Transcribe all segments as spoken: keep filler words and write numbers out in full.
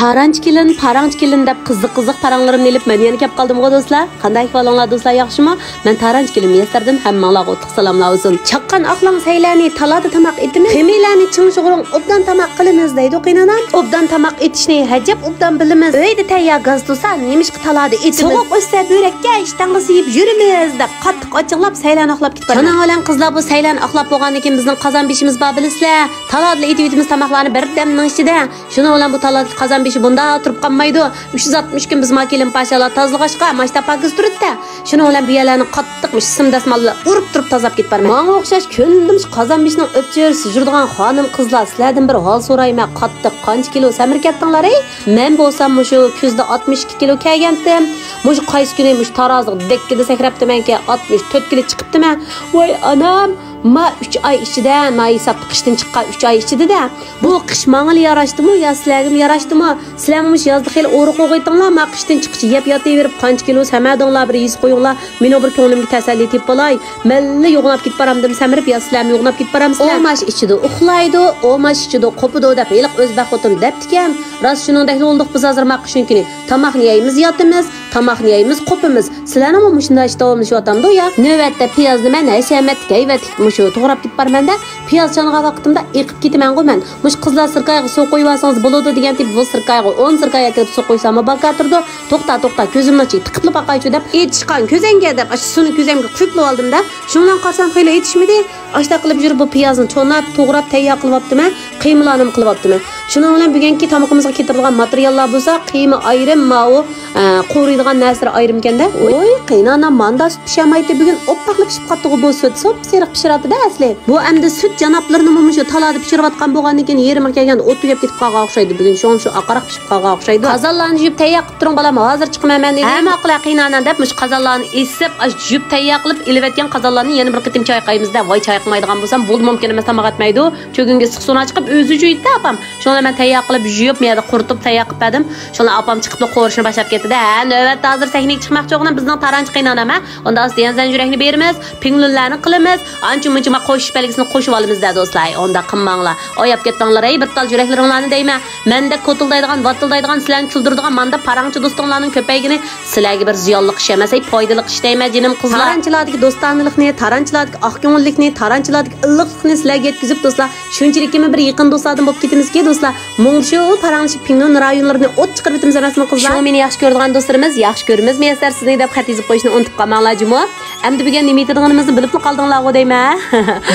تارانچى كېلىن، پاراڭچى كېلىن دەپ قىزىق-قىزىق پاراڭلىرىمنى ئېلىپ مەن يەنە كەپ قالدىمغۇ دوستلار. قانداق ئەھۋالىڭلار دوستلار، ياخشىمۇ؟ مەن تارانچى كېلىن مۇيەسسەردىن ھەممىڭلارغا ئوتلۇق سالاملار بولسۇن. چاققان ئاقلاڭ سەيلەنى تالادا تاماق ئېتىمىز. خېمىيلەرنى چىڭ شۇغۇرۇڭ ئوبدان تاماق قىلىمىز دەيدۇ قېينانام. ئوبدان تاماق ئېتىشنى ھەجەپ ئوبدان بىلىمىز. ئۆيدە تەييار گاز تۇرسا نېمىشقا تالادا ئېتىمىز؟ سوغۇق ئۆتسە بۆرەككە ئىشتانغا سىيىپ يۈرىمىز دەپ قاتتىق ئاچچىقلاپ سەيلەن ئاقلاپ كېتىپ بارىمەن. شۇنىڭ بىلەن قىزلار بۇ سەيلەن ئاقلاپ بولغاندىن كېيىن بىزنىڭ قازان بېشىمىز بار بىلىسىلەر. تالادا ئېتىۋېتىمىز تاماقلارنى بىردەمنىڭ ئىچىدە. شۇنىڭ بىلەن بۇ تالادىكى قازان بېشى بۇنداق تۇرۇپ قالمايدۇ. ئۈچ يۈز ئاتمىش كۈن بىز ما كېلىن پاشالا تازىلىغاچقا، ماشتا پاكىز تۇرىدۇ-دە. شۇنىڭ بىلەن بۇ يەرلەرنى قاتتىق مۇشۇ سىم دەسمال بىلەن ئۇرۇپ تۇرۇپ تازىلاپ كېتىپ بارىمەن. ماڭا ئوخشاش كۈندە مۇشۇ قازان بېشىنىڭ ئۆپچۈرىسى يۈرىدىغان خانىم قىزلار، سىلەردىن بىر ھال سورايمەن، قاتتىق قانچە كىلو سەمرىپ كەتتىڭلار، ئەي؟ مەن بولسام مۇشۇ كۈزدە ئاتمىش ئىككى كىلو كەلگەنتىم. مۇشۇ قايسى كۈنى مۇشۇ تارازىغا دەككىدە سەكرەپتىمەنكى، ئاتمىش تۆت كىلو چىقىپتىمەن. ۋاي ئانام! ما ئۈچ ئاي ئىچىدە، ما ھېسابتا قىشتىن چىققان ئۈچ ئاي ئىچىدە-دە، بۇ قىش ماڭىلا ياراشتىمۇ يا سىلەرگىمۇ ياراشتىمۇ؟ سىلەرمۇ مۇشۇ يازدا خېلى ئورۇق ئوغۇيتىڭلار، ما قىشتىن چىققىچە يەپ ياتىۋېرىپ، قانچە كىلو سەمەدىڭلار، بىر ھېس قويۇڭلار، مېنىڭ بىر كۆڭلۈمگە تەسەللى تېپىپ بولاي. مەنلا يوغىناپ كېتىپ بارامدىم سەمرىپ، يا سىلەرمۇ يوغىناپ كېتىپ بارامسىلەر؟ ئۇ ماش ئىچىدۇ، ئۇخلايدۇ، ئۇ ماش ئىچىدۇ، قوپىدۇ دەپ ھېلىقى ئۆزبەك خوتۇن دەپتىكەن. راست شۇنىڭدەكلا بولدۇق بىز ھازىر ما قىشنىڭ كۈنى. تاماقنى يەيمىز، ياتىمىز، تاماقنى يەيمىز، قوپىمىز. سىلەرنىڭمۇ مۇشۇنداق ئىش داۋاملىشىۋاتامدۇ يا؟ نۆۋەتتە پىيازنى مەن ھەشەمەتلىك ھەيۋەتلىك مۇشۇ توغراپ كېتىپ بارىمەن-دە، پىياز چانىغان ۋاقتىمدا ئېقىپ كېتىمەنغۇ مەن. مۇشۇ قىزلار سىركايغا سۇ قويۇۋالسىڭىز بولىدۇ دېگەن تېپى بۇ سىركايغا ئون سىركاي ئەكىرىپ سۇ قويساممۇ باكار تۇرىدۇ. توختا، توختا، كۆزۈمنىڭ ئىچىگە تىقىپلا باقايچۇ دەپ، ئېتىشقان كۆزەڭگە دەپ ئاشۇ سۇنى كۆزەمگە قۇيۇپلا ئالدىم-دە. شۇنىڭ بىلەن قارىسام خېلى ئېتىشمىدى. ئاشۇنداق قىلىپ يۈرۈپ بۇ پىيازنى چوناپ، توغراپ، تەييار قىلىۋاپتىمەن. قىيمىلارنىمۇ قىلىۋاپتىمەن. شۇنىڭ بىلەن بۈگۈنكى تامىقىمىزغا كېتىدىغان ماتېرىياللار بولسا قىيما ئايرىم، ماۋۇ، ئە، قورۇيدىغان نەرسىلەر ئايرىمكەن-دە. ۋوي، قېيىنئانام، ماندا سۈت پىشالمايتتى، بۈگۈن ئوپپاقلا پىشىپ قاپتىغۇ بۇ سۈت، سوپسېرىق پىشىۋاتىدۇ ئەسلى. بۇ ئەمدى سۈت جانابلىرىنىمۇ مۇشۇ تالادا پىشۇرۇۋاتقان بولغاندىن كېيىن يېرىمغا كەلگەندە ئوت تۈگەپ كېتىپ قالغان ئوخشايدۇ. بۈگۈن شۇڭا شۇ ئاقراق پىشىپ قالغان ئوخشايدۇ. قازانلارنى يۇيۇپ تەييار قىلىپ تۇرۇڭ بالام، ھازىر چىقىمەن مەن دېدى. ھە ماقۇل ھە قېيىنئانام دەپ مۇشۇ قازانلارنى ئېسىپ، ئاشۇ يۇيۇپ تەييار قىلىپ ئېلىۋەتكەن قازانلارنى يەنە بىر قېتىم چايقايمىز-دە. ۋاي چايقىمايدىغان بولسام بولدى، مۇمكىن ئەمەس، تاماق ئەتمەيدۇ. چۆگۈنگە ئىسسىق سۇنى چىقىپ ئۆزى يۇيىدۇ-دە ئاپام. شۇڭا مەن تەييار قىلىپ يۇيۇپ، مۇ يەردە قۇرۇتۇپ تەييار قىلىپ بەردىم. شۇڭا ئاپام چىقىپلا قورۇشنى باشلاپ كەتتى-دە. ھە، نۆۋەتتە ھازىر سەھنىگە چىقماقچى بولغىنىم بىزنىڭ تارانچى قېيىنئانام ھە. ئۇندا ئاستا يەنزەن يۈرەكنى بېرىمىز، پىڭلۈنلەرنى قىلىمىز، ئانچە مۇنچە ما قوشۇش بەلگىسىنى قوشۇۋالىمىز-دە دوستلار. ئۇنداق قىلماڭلار. ئاياپ كەتمەڭلار، ئەي، بىر تال يۈرەكلىرىڭلارنى دەيمەن. مەندەك كوتۇلدايدىغان، ۋاتىلدايدىغان، سىلەرنى كۈلدۈرىدىغان ماندا پاراڭچى دوستۇڭلارنىڭ كۆپەيگىنى سىلەرگە بىر زىيانلىق ئىش ئەمەس، ئەي، پايدىلىق ئىش دەيمەن، جېنىم قىزلار. تارانچىلاردىكى دوستانىلىقنى، تارانچىلاردىكى ئاق كۆڭۈللۈكنى، تارانچىلاردىكى ئىللىقلىقنى سىلەرگە يەتكۈزۈپ، دوستلار، شۇنچىلىككىمۇ بىر يېقىن دوستلاردىن بولۇپ كېتىمىزكى، دوستلار. مۇڭدىشىپ، پاراڭلىشىپ، پىڭلۈن رايونلىرىنى ئوت چىقىرىۋېتىمىز ئەمەسمۇ، قىزلار؟ شۇڭا مېنى ياخشى كۆرىدىغان دوستلىرىمىز، ياخشى كۆرىمىز مۇيەسسەر سىزنى دەپ خەت يېزىپ قويۇشنى ئۇنتۇپ قالماڭلار جۇمۇ. ئەمدى بۈگۈن نېمە ئېتىدىغىنىمىزنى بىلىپلا قالدىڭلارغۇ دەيمەن.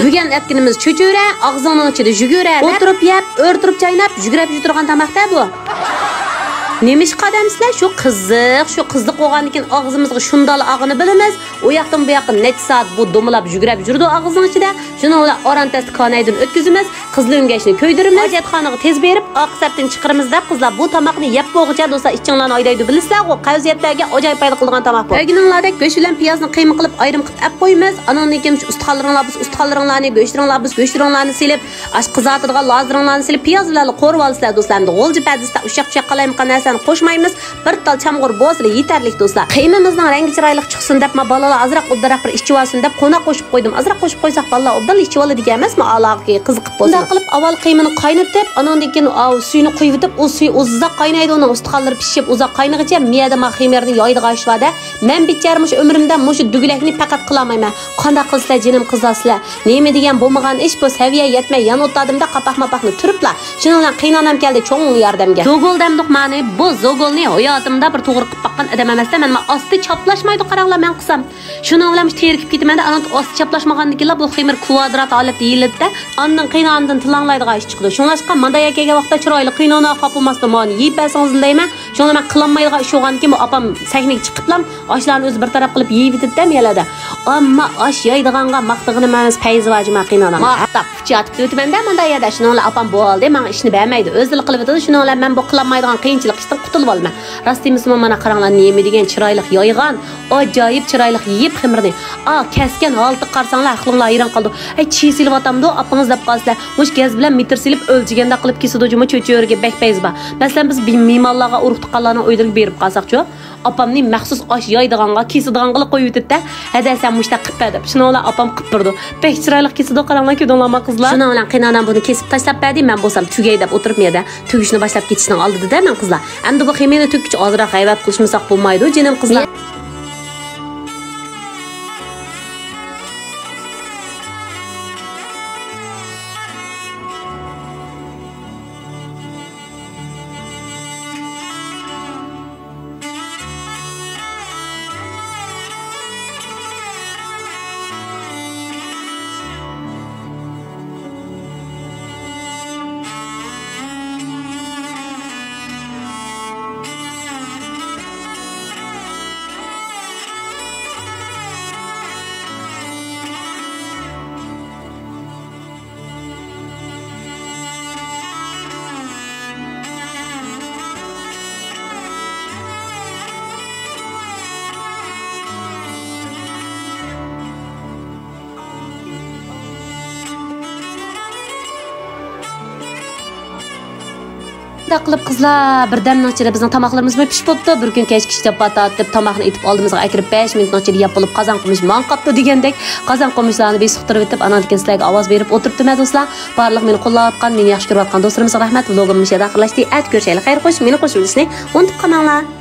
بۈگۈن ئەتكىنىمىز چۆچۈرە، ئاغزىڭنىڭ ئىچىدە يۈگۈرە دەپ. ئولتۇرۇپ يەپ، ئۆرە تۇرۇپ چايناپ، يۈگۈرەپ يۈرىدىغان تاماق-دە بۇ. نېمىشقا دەمسىلەر؟ شۇ قىزىق، شۇ قىزىق بولغاندىكىن ئاغزىمىزغا شۇنداقلا ئالغىنى بىلىمىز. ئۇ ياقتىن بۇ ياققا نەچچە سائەت بۇ دومىلاپ يۈگۈرەپ يۈرىدۇ ئاغزىنىڭ ئىچىدە. شۇنىڭ بىلەن ئارانتەستە كانايدىن ئۆتكۈزىمىز، قىزىل ئۆڭگەچنى كۆيدۈرىمىز. ھاجەتخانىغا تېز بېرىپ، ئاقسەپتىن چىقىرىمىز دەپ، قىزلار، بۇ تاماقنى يەپ بولغۇچە دوستلار ئىچىڭلارنى ھايدايدۇ بىلىسىلەرغۇ، قەۋزىيەتلەرگە ئاجايىپ پايدا قىلىدىغان تاماق بۇ. كۆرگىنىڭلاردەك گۆش بىلەن پىيازنى قىيما قىلىپ ئايرىم قىلىپ ئەپ قويىمىز. ئانىڭدىن كېيىن شۇ ئۇستىخانلىرىڭلار بولسا ئۇستىخانلىرىڭلارنى، گۆشلىرىڭلار بولسا گۆشلىرىڭلارنى سېلىپ، ئاشۇ قىزارتىدىغان لازىرىڭلارنى سېلىپ، پىياز بىلەنلا قورۇۋالىسىلەر دوستلار. ئەمدى غۇلجا پەدىسىدە ئۇششاق-چۈششەك قالايمىقان نەرسىلەرنى قوشمايمىز. بىر تال چامغۇر بولسىلا يېتەرلىك دوستلار. قىيمىمىزنىڭ رەڭگى چىرايلىق چىقسۇن دەپ، ما بالىلار ئازراق ئوبدانراق بىر ئىچىۋالسۇن دەپ قوناق قوشۇپ قويدۇم. ئازراق قوشۇپ قويساق بالىلار ئوبدانلا ئىچىۋالىدىكەن ئەمەسمۇ، ئالاغا قىزىقىپ بولسا. بۇنداق قىلىپ ئاۋۋال قىيمىنى قاينىتىپ، ئانىڭدىن كېيىن ئاۋۇ سۈيىنى قۇيۇۋېتىپ، ئۇ سۈيى ئۇزاق قاينايدۇ، ئۇنىڭ ئۇستىخانلىرى پىشىپ ئۇزاق قاينىغىچە مىيەدە ما خېمىرنى يايدىغان ئىش بار-دە. مەن بىچارە مۇشۇ ئۆمرۈمدە مۇشۇ دۈگىلەكنى پەقەت قىلالمايمەن. قانداق قىلىسىلەر جېنىم قىزلار سىلەر؟ نېمە دېگەن بولمىغان ئىش بۇ، سەۋىيە يەتمەي يان ئوتلاردىمدا قاپاق-ماپاقنى تۈرۈپلا. شۇنىڭ بىلەن قېيىنئانام كەلدى چوڭ ياردەمگە. زوگول دەمدۇق مانى، بۇ زوگولنى ھاياتىمدا بىر توغرا قىلىپ باققان ئادەم ئەمەستە، مەن ما ئاستى چاپلاشمايدۇ قاراڭلار مەن قىلسام. شۇنىڭ بىلەن مۇشۇ تېرىكىپ كېتىمەن-دە، ئاندىن ئاستى چاپلاشمىغاندىن كېيىنلا بۇ خېمىر كۋادرات ھالەتتە يېيىلىدۇ-دە، ئاندىن قېيىنئانىمدىن تىللاڭلايدىغان ئىش چىقىدۇ. شۇڭلاشقا مانداق يەر كەلگەن ۋاقىتتا چىرايلىق قېيىنئانا خاپا بولماستىن مانى يېيىپ بەرسىڭىزلا دەيمەن. شۇڭا مەن قىلالمايدىغان ئىش بولغاندىكىن بۇ ئاپام سەھنىگە چىقىپلا ئاشۇلارنى ئۆزى بىر تەرەپ قىلىپ يېيىۋېتىدۇ-دە مەيەلەردە. ئەمما ئاش يەيدىغانغا ماختىغىنىم ئەمەس پەيزى بار جۇما قېيىنئانام. ماختاپ ئۇچۇۋېتىپتىمەن-دە مۇنداق يەردە. شۇنىڭ بىلەن ئاپام بولدى، ماڭا ئىشنى بەرمەيدۇ، ئۆزىلا قىلىۋېتىدۇ. شۇنىڭ بىلەن مەن بۇ قىلالمايدىغان قىيىنچىلىق ئىشتىن قۇتۇلۇۋالىمەن. راست دېمىسىمۇ مانا قاراڭلار، نېمە دېگەن چىرايلىق يايغان. ئاجايىپ چىرايلىق يېيىپ خېمىرنى. ئا، كەسكەن ھالىتىگە قارىساڭلار، ئەقلىڭلار ھەيران قالىدۇ. ھەي، چىۋ سېلىۋاتامدۇ ئاپىڭىز دەپ قالىسىلەر. مۇشۇ گەز بىلەن مېتىر سېلىپ ئۆلچىگەندەك قىلىپ كېسىدۇ جۇمۇ، چۆچۈرىگە بەك پەيزى بار. مەسىلەن، بىز بىم-، مېھمانلارغا، ئۇرۇق-تۇغقانلارنىڭ ئۆيلىرىگە بېرىپ قالساقچۇ، ئاپامنى مەخسۇس ئاش يايدىغانغا، كېسىدىغانغىلا قويۇۋېتىدۇ-دە، ھەدە سەن مۇشتاق قىلىپ بەر دەپ. شۇنىڭ بىلەن ئاپام قىلىپ بېرىدۇ. بەك چىرايلىق كېسىدۇ، قاراڭلار، كۆردۈڭلارمۇ قىزلار؟ شۇنىڭ بىلەن قېينانام بۇنى كېسىپ تاشلاپ بەردى، مەن بولسام تۈگەي دەپ ئولتۇرۇپ يەردە تۈگۈشنى باشلاپ كېتىشنىڭ ئالدىدا-دە مەن قىزلار. ئەمدى بۇ خېمىرنى تۈگكىچە ئازراق غەيۋەت قىلىشمىساق بولمايدۇ، جېنىم قىزلار. شۇنداق قىلىپ قىزلار، بىردەمنىڭ ئىچىدە بىزنىڭ تاماقلىرىمىزمۇ پىشىپ بوپتۇ. بىر كۈن كەچكىچە پات تارتىپ تاماقنى ئېتىپ ئالدىمىزغا ئەكىرىپ، بەش مىنۇتنىڭ ئىچىدە يەپ بولۇپ، قازان قومۇش ماڭا قاپتۇ دېگەندەك، قازان قومۇشلارنى بېسىقتۇرۇۋېتىپ، ئاناندىن كېيىن سىلەرگە ئاۋاز بېرىپ ئولتۇرۇپتىمەن دوستلار. بارلىق مېنى قوللاۋاتقان، مېنى ياخشى كۆرۈۋاتقان دوستلىرىمىزغا رەھمەت. ۋلوگىم مۇشۇ يەردە ئاخىرلاشتى. ئەتە كۆرۈشەيلى، خەير خوش، مېنى قوشۇۋېلىشنى ئۇنتۇپ قالماڭلار.